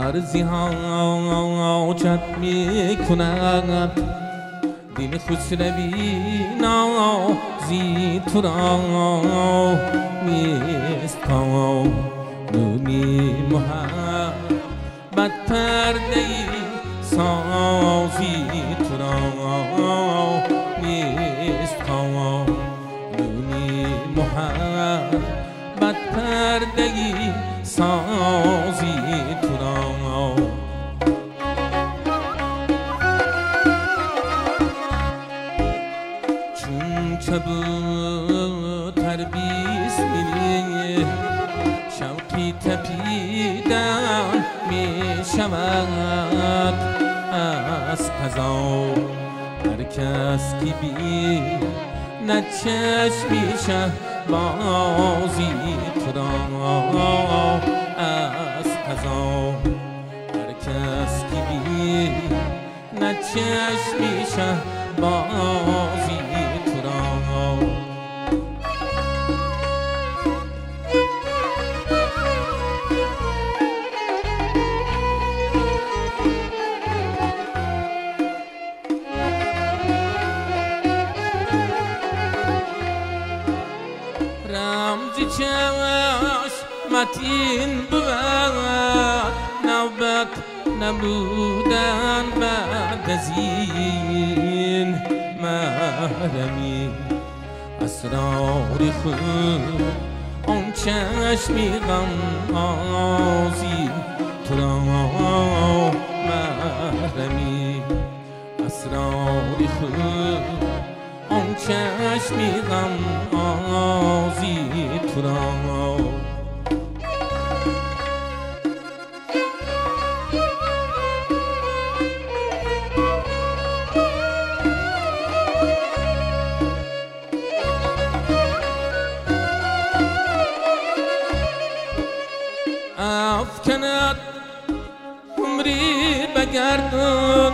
عرضی حاجت می کند دل خسروی نازی تو را نیست قانونی محبت پرده سازی تو را نیست قانونی محبت پرده سازی تو را. چون کبوتر بیسمیلی شوقی تپیدن می شود از قضا، هر کس که بی نه چشمی شه بازی تو را از قضا، هر کس که بی نه چشمی شه بازی تو را. رمز چشمت این بود نوبت نبودن بعد از این محرمی، اسرار خود آن چشمی غم آزی تو را محرمی، اسرار خود آن چشمی غم آزی تو را. افکند عمری بگردون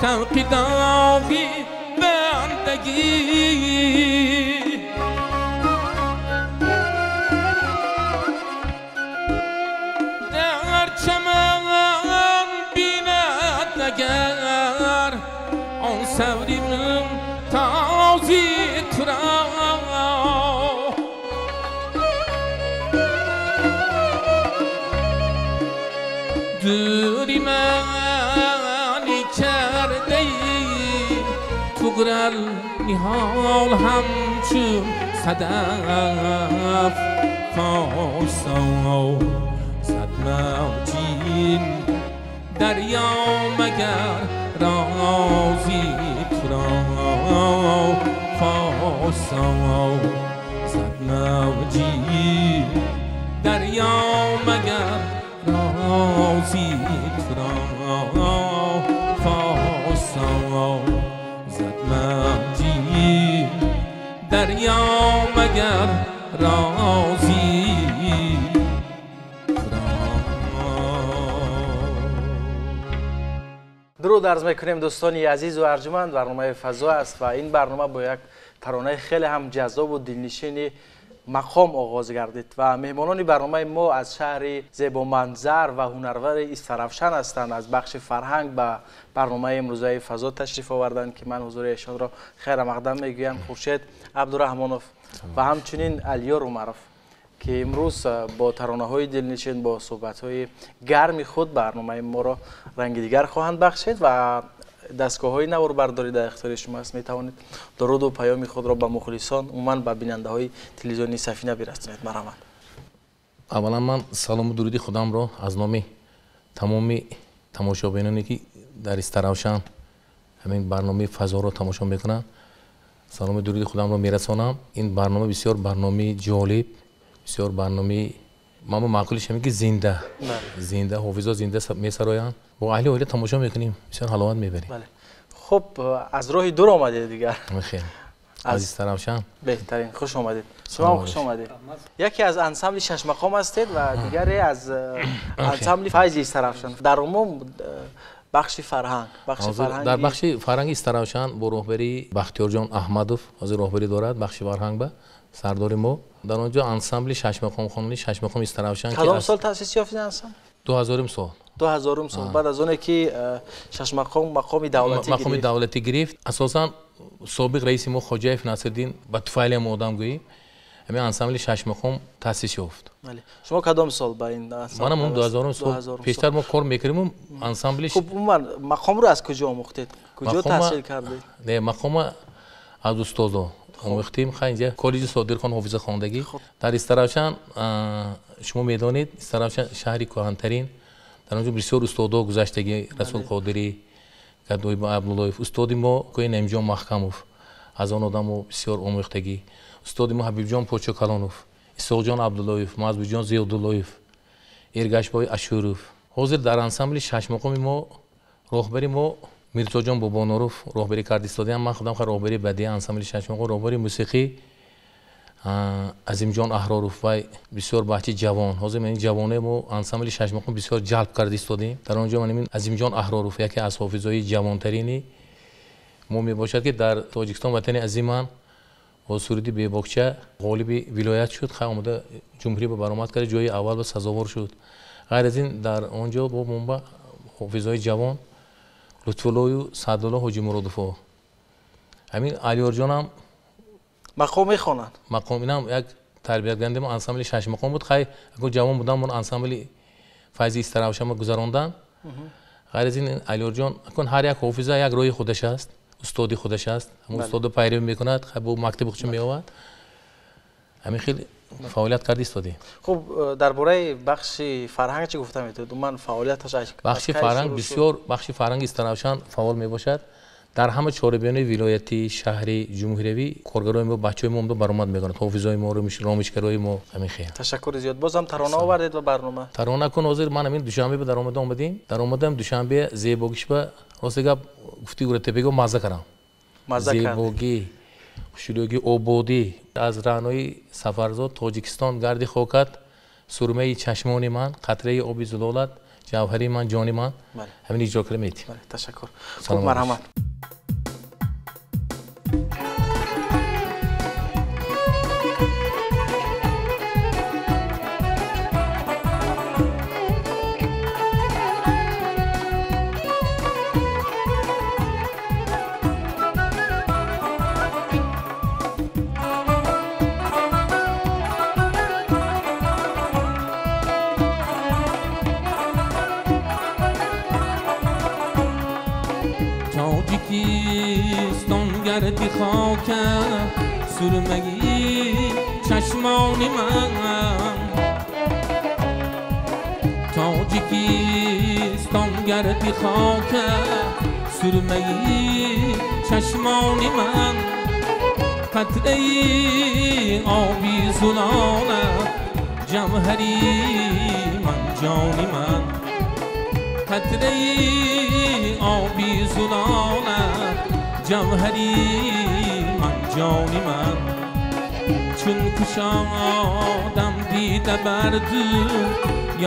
طوق داغی بندگی، در چمن بیند اگر آن سوری من تازی تو را. دوری منی کرده ای طغرل نهال همچون صدف فاشا، صد موجین دریا مگر رازی تو را فاشا، صد موجین دریا مگر رازی تو را فاشا، زد موجی دریا مگر رازی تو را. درود عرض میکنیم دوستانی عزیز و ارجمند، برنامه فضا است و این برنامه با یک ترانه خیلی هم جذاب و دلنشین مقام آغاز گردید و مهمانان برنامه ما از شهر زیبا منظر و هنرور استرافشان هستند. از بخش فرهنگ به برنامه امروزه فضا تشریف آوردند که من حضور ایشان را خیر مقدم میگویم. خورشید عبدالرحمانوف و همچنین علیار عمروف ки имрӯз бо таронаҳои дилнишин, бо суҳбатҳои гарми худ барномаи моро ранги дигар хоҳанд бахшид ва дастгоҳҳои наворбардорӣ дар ихтиёри шумо аст. Метавонед дуруду паёми худро ба мухлисон, умуман ба бинандаҳои телевизиони Сафина бирасонед. Марҳамат. Аввалан ман салому дуруди худамро аз номи тамоми тамошобиноне ки дар Истаравшан ҳамин барномаи фазоро тамошо мекунанд, салому дуруди худамро мерасонам. Ин барнома бисёр барномаи ҷолиб, бисёр барномаи ман маъқулиш ҳамин ки зинда зинда ҳофизо зинда месароянд, бо аҳли оила тамошо мекунем, бисёр ҳаловат мебарем. Хуб, аз роҳи дур омадед дигар. Аз Истаравшан. Беҳтарин, хуш омадед. Шумо хуш омадед. Яке аз ансамбли шашмақом ҳастед ва дигаре аз ансамбли Файзи Истаравшан. Дар умум бахши фарҳанг, бахши фарҳанг, дар бахши фарҳанги Истаравшан бо роҳбарии Бахтиёрҷон Аҳмадов ҳозир роҳбарӣ дорад бахши фарҳанг ба сардори мо. Дар он ҷо ансамбли шашмақомхонии шашмақом Истаравшан. Кадом сол таъсис ёфт ин ансамбл? 2000 сол. 2000 сол. Баъд аз оне ки шашмақом мақоми давлатӣ гирифт. Мақоми давлатӣ гирифт. Асосан собиқ раиси мо Хоҷаев Насриддин ба туфайли мо одам гӯем, ҳамин ансамбли шашмақом таъсис ёфт. Шумо кадом сол ба ин ансамбл? Манам 2000 сол. Пештар мо кор мекардем ансамбли. Хуб, умуман мақомро аз куҷо омӯхтед? Куҷо таҳсил кардед? Не, мақома аз устодо омӯхтем. Хай инҷа коллеҷи Содирхон ҳофиза хондагӣ. Дар Истаравшан шумо медонед, Истаравшан шаҳри кӯҳантарин. Дар он ҷо бисёр устодо гузаштагӣ, Расул Қодирӣ, Гадои Абдуллоев, устоди мо Кои Наимҷон Маҳкамов, аз он одамо бисёр омӯхтагӣ. Устоди мо Ҳабибҷон Почокалонов, Исоқҷон Абдуллоев, Мазбуҷон Зиёдуллоев, Эргашбой Ашуров. Ҳозир дар ансамбли шашмақоми мо роҳбари мо Мирзоҷон Бобонуров роҳбарӣ кард истодиам. Ман худам роҳбари бадии ансамбли шашмақом, роҳбари мусиқӣ Азимҷон Аҳроров, вай бисёр бачаи ҷавон. Ҳозир ман ин ҷавонои мо ансамбли шашмақом бисёр ҷалб карда истодем. Дар он ҷо ман ин Азимҷон Аҳроров яке аз ҳофизои ҷавонтарини мо мебошад, ки дар Тоҷикистон ватани азиман бо суруди бебокча ғолиби вилоят шуд. Хай омада ҷумҳурӣ ба баромад кард, ҷои аввал ба сазовор шуд. Ғайр аз ин дар он ҷо бо монба ҳофизои ҷавон Лутфуллою Саъдулло Ҳоҷимуродовҳо. Ҳамин Алиёрҷонам мақом мехонанд. Мақом инам як тарбиятгарандаи мо ансамбли шашмақом буд. Хай агар ҷавон будам, мон ансамбли Файзи Истаравшанро гузарондан. Ғайр аз ин Алиёрҷон акун ҳар як ҳофиза як роҳи худаш аст, устоди худаш аст. Ҳамон устодо пайравӣ мекунад, хай бо мактаби худшо меовад. Ҳамин хел фаъолият карда истодем. Хуб, дар бораи бахши фарҳанг чӣ гуфта метавонед? Умуман фаъолияташ аз бахши фарҳанг бисёр, бахши фарҳанги Истаравшан фаъол мебошад. Дар ҳама чорабиниҳои вилоятӣ, шаҳрӣ, ҷумҳуриявӣ коргарои мо, бачаҳои мо омада баромад мекунанд, ҳофизои мо, ромишгарои мо, ҳамин хел. Ташаккури зиёд. Боз ҳам тарона овардед ба барнома? Тарона кун ҳозир ман ҳамин Душанбе ба даромада омадем. Даромадам Душанбе зебогиш ба рости гап гуфти Гуратепего мазза кардам. Зебогӣ, хушрӯгӣ, ободӣ. Аз раънои Сафарзод Тоҷикистон гарди хокат, сурмаи чашмони ман, қатраи оби зулолат, ҷавҳари ман, ҷони ман. Ҳамин иҷро карда метем. Ташаккур. Хуб, марҳамат. Тоҷикистон гарди хока, сурмаи чашмони ман. Тоҷикистон гарди хока, сурмаи чашмони ман. қатраи оби зулолат, ҷавҳари ман, ҷони ман. қатраи оби зулолат, ҷавҳари ман, ҷони ман. Чун кушодам дида бар ту,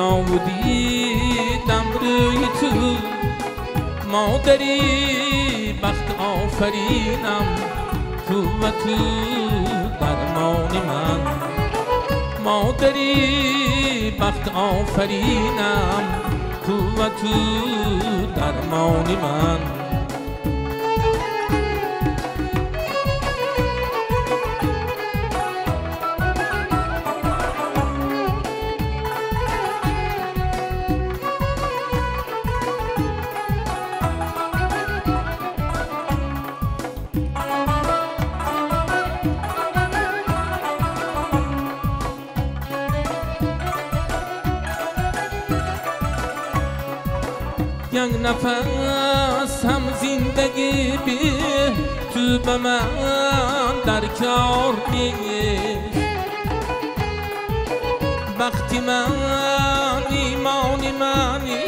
ёву дидам рӯи ту. Модари бахт офаринам, қуввату дармони ман. Модари бахт офаринам, қуввату дармони ман. یک نفس هم زندگی بی تو به من در کار نیست. بختی من ایمانی منی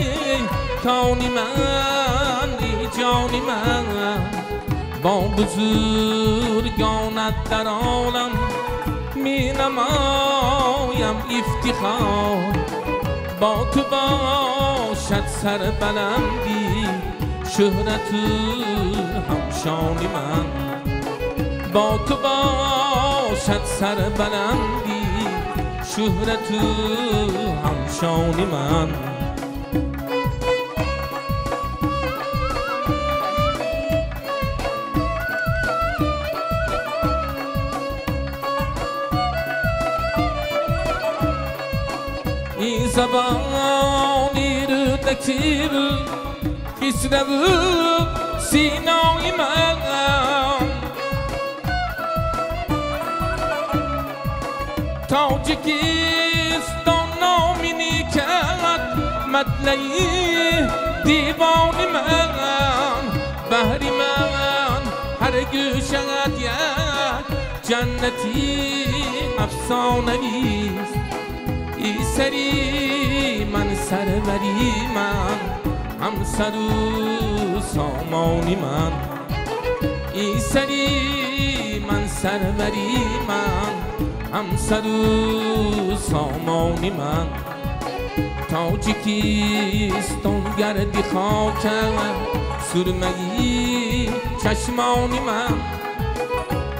کانی منی جانی من با بزرگانت در عالم می نمایم افتخار. با تو باشد سر بلندی شهرت همشانی من. با تو باشد سر بلندی شهرت همشانی من. زبانی رو تکیب خسرو سینای من تاجیکستان نامی نیکت مطلعی دیوان من. بهری من هر گوشت یک جنتی افسانویست. ای سری من سروری من همسر و سامانی من. ای سری من سروری من همسر و سامانی من. تاجیکستان گردی خاکم سرمه‌ای چشمانی من.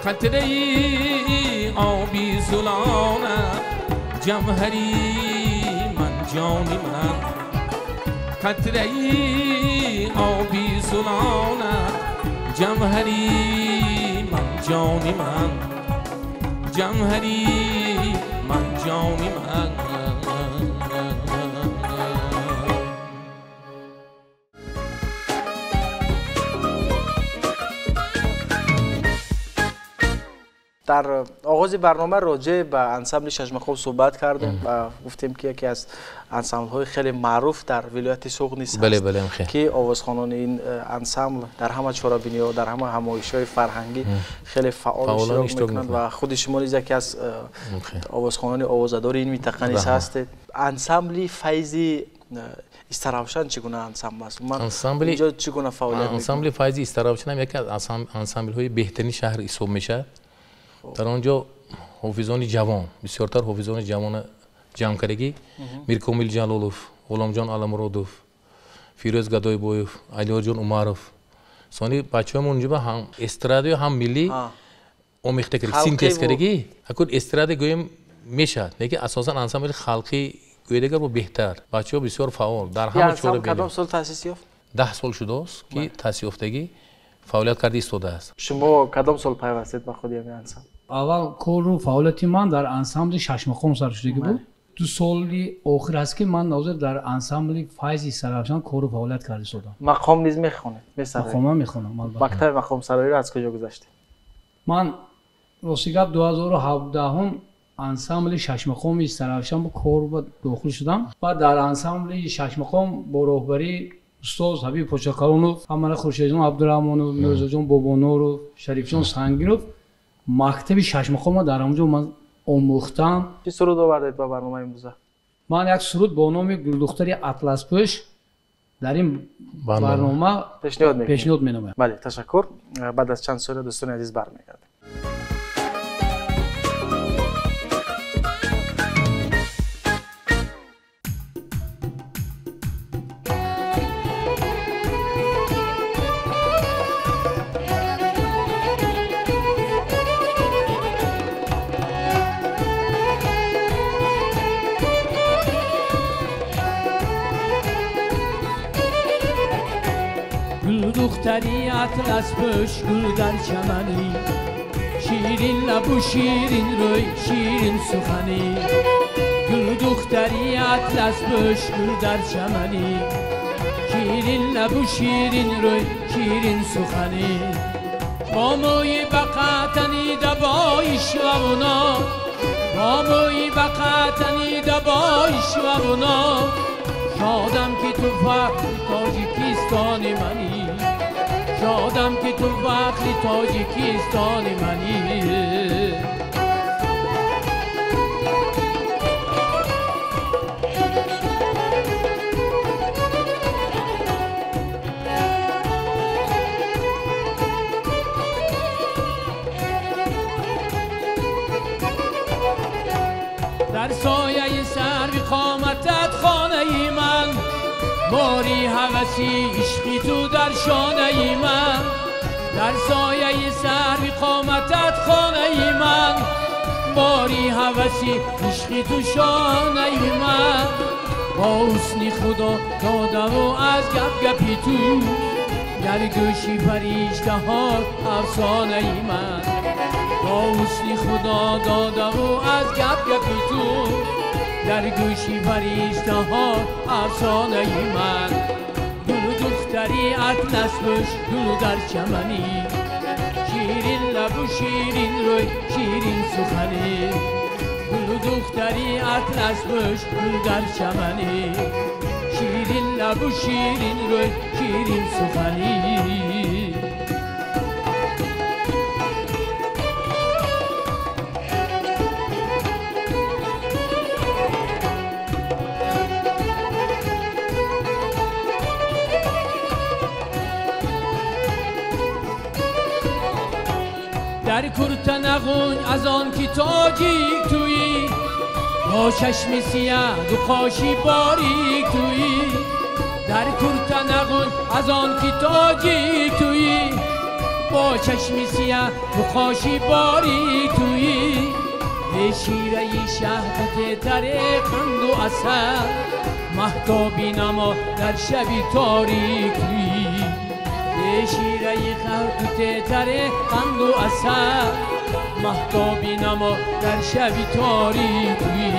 قطره ای آبی زلانم جوهری من جانی من. قطره ای آبی زلانت جوهری من جانی من. جوهری من جانی من. در آغاز برنامه راجع به انسامبل ششمقام صحبت کردیم و گفتیم که یکی از انسامبل های خیلی معروف در ولایت سغد نیست. بله بله که آوازخوانان این انسامبل در همه چاره‌بینی‌ها در همه همایش‌های فرهنگی خیلی فعال اشتراک می‌کنند و خود شما نیز یکی از آوازخوانان آوازدار این منطقه نیز هستید. انسامبل فیضی استراوشان چگونه انسامبل است؟ من اینجا چگونه فعالیت می‌کنه؟ انسامبل فیضی استراوشان هم یکی از انسامبل‌های بهترین شهر حساب میشه. در آنجا حافظان جوان بسیارتر حافظان جوان جمع کردگی میرکامил جلالов، غلامجان علمرادов، فیروز گدایبویف، علیارجان عمرов. сонӣ бачаҳои онҷо ҳам эстрадаю ҳам миллӣ омехта кард, синтез кардагӣ. Акун эстрада гӯем мешавад, лекин асосан ансамбли халқӣ гӯедагар бо беҳтар. Бачаҳо бисёр фаъол дар ҳама чора. Кадом сол таъсис ёфт? 10 сол шудааст ки таъсис ёфтагӣ фаъолият карда истодааст. Шумо кадом сол пайвастед ба худи ҳамин ансамбл? Аввал кору фаъолияти ман дар ансамбли шашмақом сар шудагӣ буд. 2 соли охир аст ки ман ҳозир дар ансамбли файзи Сарафшан кору фаъолият карда истодам. Мақом низ мехонед? Месароед? Мақомам мехонам, албатта. Мактаби мақомсароиро аз куҷо гузаштед? Ман рости гап 2017 ансамбли шашмақоми Сарафшан бо кор дохил шудам. Баъд дар ансамбли шашмақом бо роҳбарии устод Ҳабиб Почакалонов, ҳамара Хуршедҷон Абдураҳмонов, Мирзоҷон Бобоноров, Шарифҷон Сангинов мактаби шашмақома дар ҳамонҷо ман омӯхтам. Чӣ суруд овардед ба барномаи имрӯза? Ман як суруд бо номи Гулдухтари Атласпӯш дар ин барнома пешниҳод менамоям. Бале, ташаккур. Баъд аз чанд сония дӯстони азиз бармегардем. Гулдухтари атласпӯш гул дар чаманӣ, ширин лабу ширин рӯй ширин суханӣ. Гулдухтари атласпӯш гул дар чаманӣ, ширин лабу ширин рӯй ширин суханӣ. Бо мӯи бақатани дабои швавуно, бо мӯи бақатани дабои швавуно, Шодам ки ту фахри Тоҷикистони манӣ, шодам ки ту фахри Тоҷикистони манӣ. Дар сояи сарви қоматат хонаи ман, бори ҳаваси ишқи ту дар шонаи ман. Дар сояи сарви қоматат хонаи ман, бори ҳаваси ишқи ту шонаи ман. Бо ҳусни Худо додаву аз гап-гапи ту, дар гӯши фариштаҳо афсонаи ман. Бо ҳусни Худо додаву аз гап-гапи ту, дар гӯши фариштаҳо афсонаи ман. Гулу духтари атлас пӯш, гулу дар чаманӣ, ширин лабу ширин рӯй, ширин суханӣ. Гулу духтари атлас пӯш, гулу дар чаманӣ, ширин лабу ширин рӯй, ширин суханӣ. Дар курта нағунҷ аз он ки тоҷик туӣ, бо чашми сиёҳ ду қоши борик туӣ. Дар курта нағунҷ аз он ки тоҷик туӣ, бо чашми сиёҳ ду қоши борик туӣ. Бешираи шаҳдате таре қанду асал, маҳтоби намо дар шаби торик туӣ. Бешираи хардуте таре қанду асал, маҳтоби намо дар шаби торик туӣ.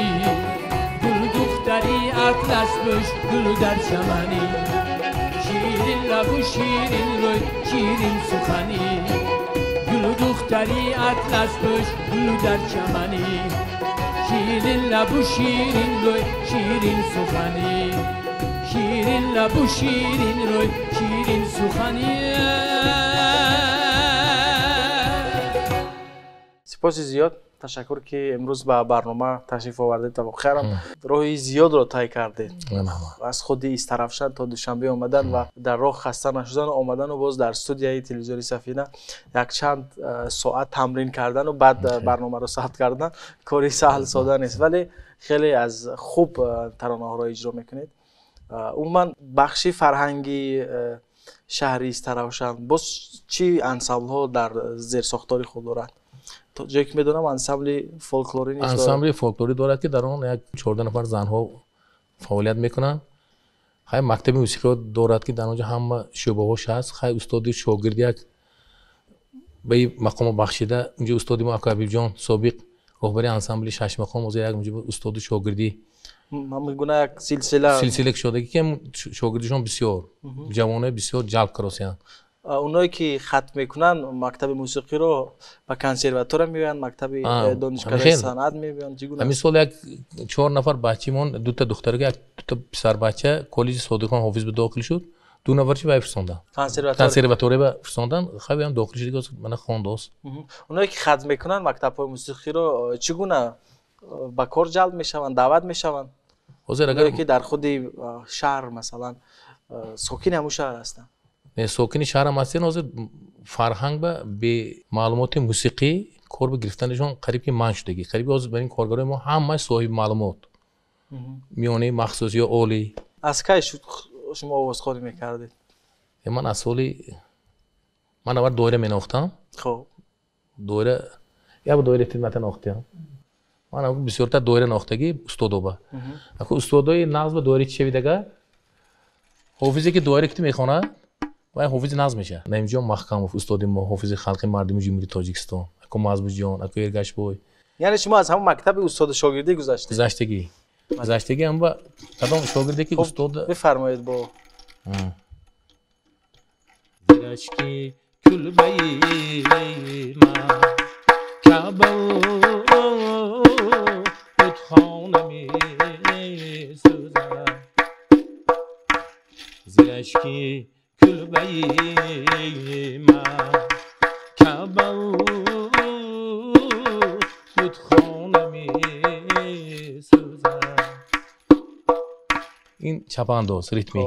Гул духтари атлас пӯш, гулу дар чаманӣ, ширин лабу ширин рӯй, ширин суханӣ. Гулу духтари атлас пӯш, гулу дар чаманӣ, ширин лабу ширин рӯй, ширин суханӣ. Ширин лабу ширин рӯй, ширин суханӣ. Сипоси зиёд, ташаккур ки имрӯз ба барнома ташриф овардед ва воқеан роҳи зиёдро тай кардед. Аз худи Истарафшан то Душанбе омадан ва дар роҳ хаста нашудан омадану боз дар студияи телевизиони Сафина якчанд соат тамрин кардану баъд барномаро сабт кардан кори саҳл сода нест, вале хеле аз хуб таронаҳоро иҷро мекунед. Умуман бахши фарҳанги шаҳри Истаравшан боз чӣ ансамблҳо дар зерсохтори худ дорад? То ҷое ки медонам ансамбли фолклорӣ низ дорад. Ансамбли фолклорӣ дорад ки дар он як 14 нафар занҳо фаъолият мекунанд. Хай мактаби мусиқиҳо дорад ки дар он ҷо ҳама шӯъбаҳош ҳаст. Хай устоди шогирди як ба ин мақомо бахшида, унҷо устоди мо Ака Ҳабибҷон собиқ роҳбари ансамбли шашмақом, ҳозир як унҷо устоди шогирдӣ ҳамин гуна як силсила силсила кушодагӣ ки шогирдишон бисёр ҷавонои бисёр ҷалб каросиянд. Оное ки хатм мекунанд мактаби мусиқиро ба консерватория меоянд, мактаби донишкадаи санъат меоянд, чӣ гуна? Ҳамин сол як 4 нафар бачаимон, дута духтарга, як дута писарбача коллеҷи Содиқхон Ҳофиз ба дохил шуд, 2 нафарчи вай фирсонданд. Консерватория ба фирсонданд, хавиам дохил шуд, мана хондост. Оное ки хатм мекунанд мактабҳои мусиқиро чӣ гуна ба кор ҷалб мешаванд, даъват мешаванд? Ҳозир агар ки дар худи шаҳр масалан сокини ҳамун шаҳр ҳастанд. Не, сокини шаҳрам ҳастен, ҳозир фарҳанг ба бемаълумоти мусиқӣ кор ба гирифтанашон қариб ки манъ шудагӣ. Қариб ҳозир бар ин коргарои мо ҳамааш соҳиби маълумот, миёнаи махсус ё олӣ. Аз кай шумо овозхонӣ мекардед? Ман аз соли ман аввал доира менохтам. Хоб. Доира як бор доира хидмата нохтиям. Ман бисёртар доира нохтагӣ устодоба. Аку устодои нағз ба доира чӣ шавидага? Ҳофизе ки доира кити мехонад, вай ҳофизи нағз мешавад. Наимҷон Маҳкамов устоди мо, ҳофизи халқи мардуми Ҷумҳурии Тоҷикистон, аку Мазбуҷон, аку Эргашбой. Яъне шумо аз ҳамон мактаби устоду шогирдӣ гузаштед? Гузаштагӣ. Гузаштагӣ ҳам ба кадом шогирде ки устод бифармоед бо Зирашки кулбаи ман Каъба бутхона месӯзад. Ашки кулбаи ман Каъбаву бутхона месӯзад. Ин чапандоз ритми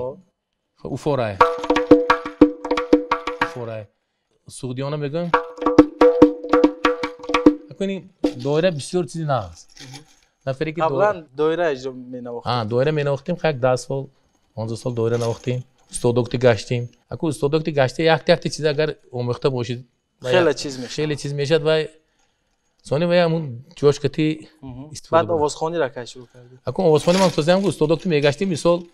уфорай, уфорай суғдиёна мегӯям. Акун доира бисёр чизи нағз. Нафаре ки қаблан доира иҷро менавохтем. Доира менавохтем, як 10 сол 15 сол доира навохтем. Устодокти гаштем. Аку устодокти гашта якта чиз агар омӯхта бошед, хеле чиз мешавад. Хеле чиз мешавад ва сони ва ҳамун ҷошкати истифода. Баъд овозхониро кай шурӯъ кардед? Аку овозхони ман тозаам ку устодокти мегаштем, мисол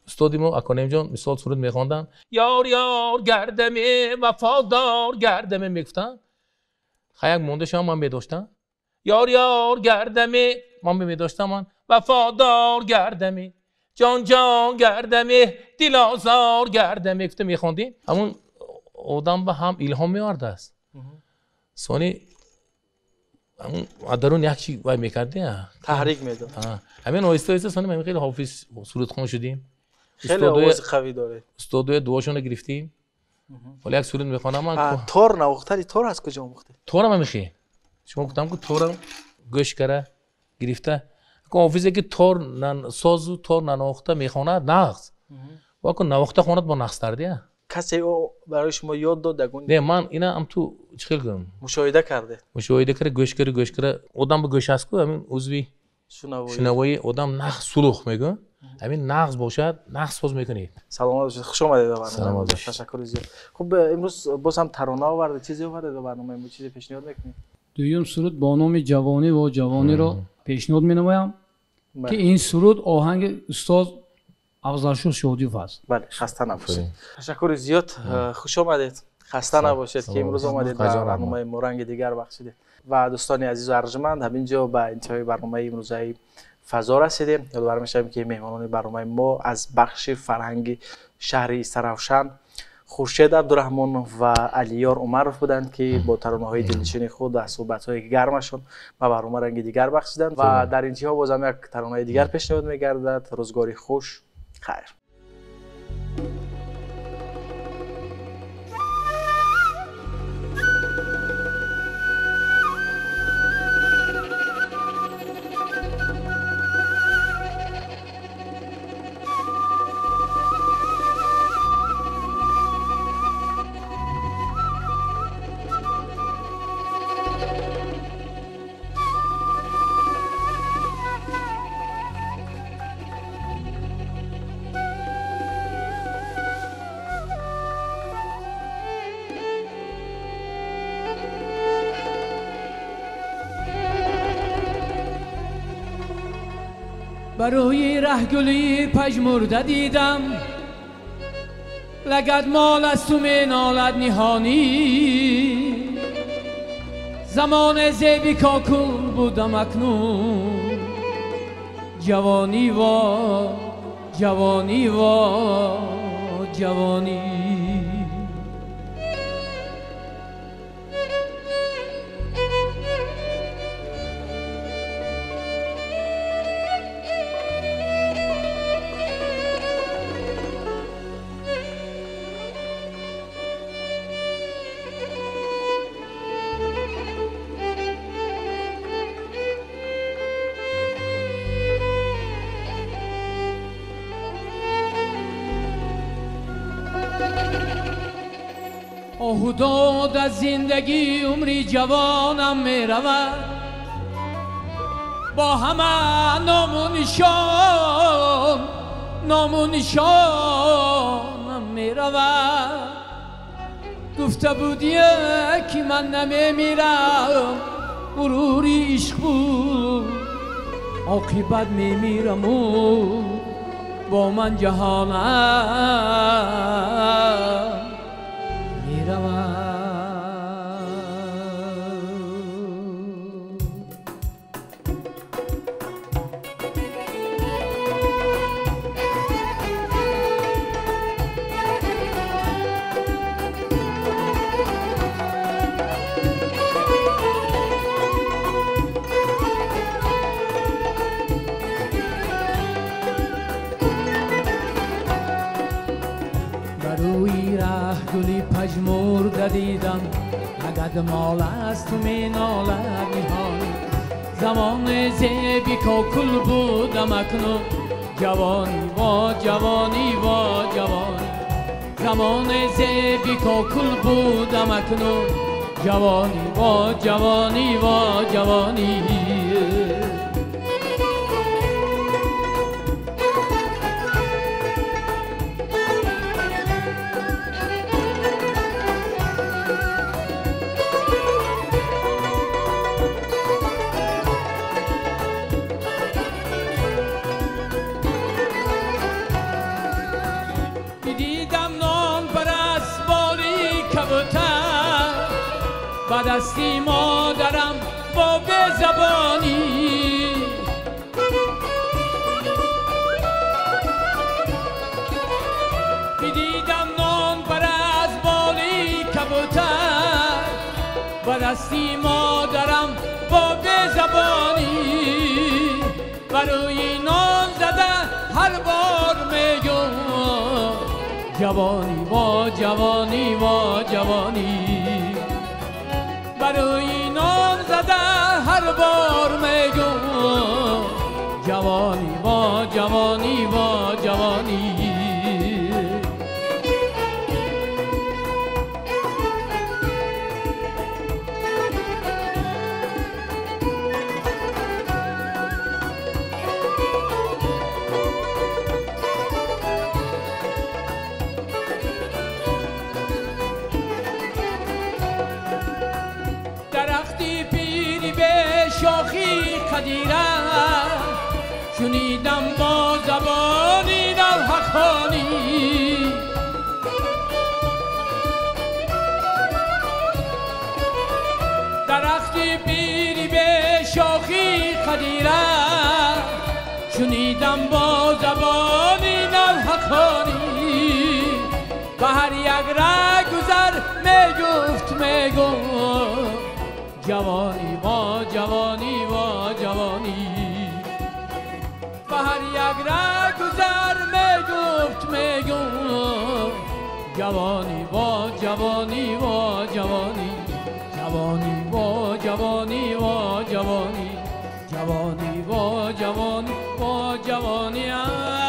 устоди мо Аконемҷон мисол суруд мехонданд. Ёр ёр гардаме вафодор гардаме мегуфтанд. Хай як монда шумо ман медоштам. Ёр ёр гардаме ман медоштам, ман вафодор гардаме, ҷон ҷон гардаме, дилозор гардаме гуфта мехондем. Ҳамун одам ба ҳам илҳом меовардааст. Сони ҳамун дарун як чи вай мекарди, таҳрик медод. Ҳамин оҳиста оҳиста сони мо хеле ҳофиз сурудхон шудем. Хеле овози қавӣ доред. Устодои дуошонро гирифтем. Ҳоло як суруд мехонам ман. Тор навохтани тор аз куҷо омӯхтед? Торам ҳамихе. Шумо гуфтам ки торам гӯш кара гирифта. Аку ҳофизе ки тор созу тор нанавохта мехонад нағз. Ва аку навохта хонад бо нағзтар дия. Касе барои шумо ёд дод ягон? Не, ман ина ҳам ту чӣ хел гӯям? Мушоҳида кардед. Мушоҳида кара, гӯш кара, гӯш кара. Одам ба гӯш аст ку ҳамин узви шунавоии одам нағз сулух мегӯям. Ҳамин нағз бошад, нағз соз мекунед. Саломат бошед, хуш омадед ба барнома. Саломат бошед. Ташаккури зиёд. Хуб, имрӯз боз ҳам тарона овардед, чизе овардед ба барномаи мо, чизе пешниҳод мекунед? Дуюм суруд бо номи Ҷавонӣ ва ҷавониро пешниҳод менамоям, ки ин суруд оҳанги устоз Афзалшоҳ Шодиев аст. Бале, хаста набошед. Ташаккури зиёд, хуш омадед. Хаста набошед ки имрӯз омадед ба барномаи мо ранги дигар бахшидед. Ва дӯстони азизу арҷманд, ҳамин ҷо ба интиҳои барномаи имрӯзаи фазо расидем. Ёдовар мешавем ки меҳмонони барномаи мо аз бахши фарҳанги шаҳри Истаравшан Хуршед Абдураҳмонов ва Алиёр Умаров буданд, ки бо таронаҳои дилнишини худ ва суҳбатҳои гармашон ба барнома ранги дигар бахшиданд. Ва дар интиҳо бозам як таронаи дигар пешниҳод мегардад. Рӯзгори хуш, хайр. Барои раҳгулии пажмурда дидам, лагад мол аз ту менолад ниҳонӣ. Замоне зеби кокул будам, акнун ҷавонӣ во ҷавонӣ во ҷавонӣ. Оҳу дод аз зиндагӣ умри ҷавонам меравад, бо ҳама ному нишон, ному нишонам меравад. Гуфта будие ки ман намемирам, ғурури ишқ буд, оқибат мемираму бо ман ҷаҳонам меравад. Барои раҳ гули пажмурда дидам, агад мол аз ту менолад ниҳолӣ. Замони зеби кокул будам, акнун ҷавонӣ, во ҷавонӣ, во ҷавонӣ. Замони зеби кокул будам, акнун ҷавонӣ, во ҷавонӣ, во ҷавонӣ. Ба дасти модарам бо безабонӣ, бидидам нон бар аз боли кабутар. Ба дасти модарам бо безабонӣ, барои нон зада ҳар бор мегӯм ҷавонӣ, во ҷавонӣ, во ҷавонӣ. Барои нон зада ҳар бор мегӯм ҷавонӣ, во ҷавонӣ, во ҷавонӣ. Қадира шунидам бо забони навҳақхонӣ, дарахти пири бешохи қадира шунидам бо забони навҳақхонӣ. Ба ҳар як раҳгузар мегуфт, мегуфт ҷавонӣ, во ҷавонӣ, во ҷавонӣ. Ба ҳар як раҳгузар мегуфт, мегуфт ҷавонӣ, во ҷавонӣ, во ҷавонӣ. Ҷавонӣ, во ҷавонӣ, во ҷавонӣ. Ҷавонӣ, во ҷавонӣ, во ҷавонӣ.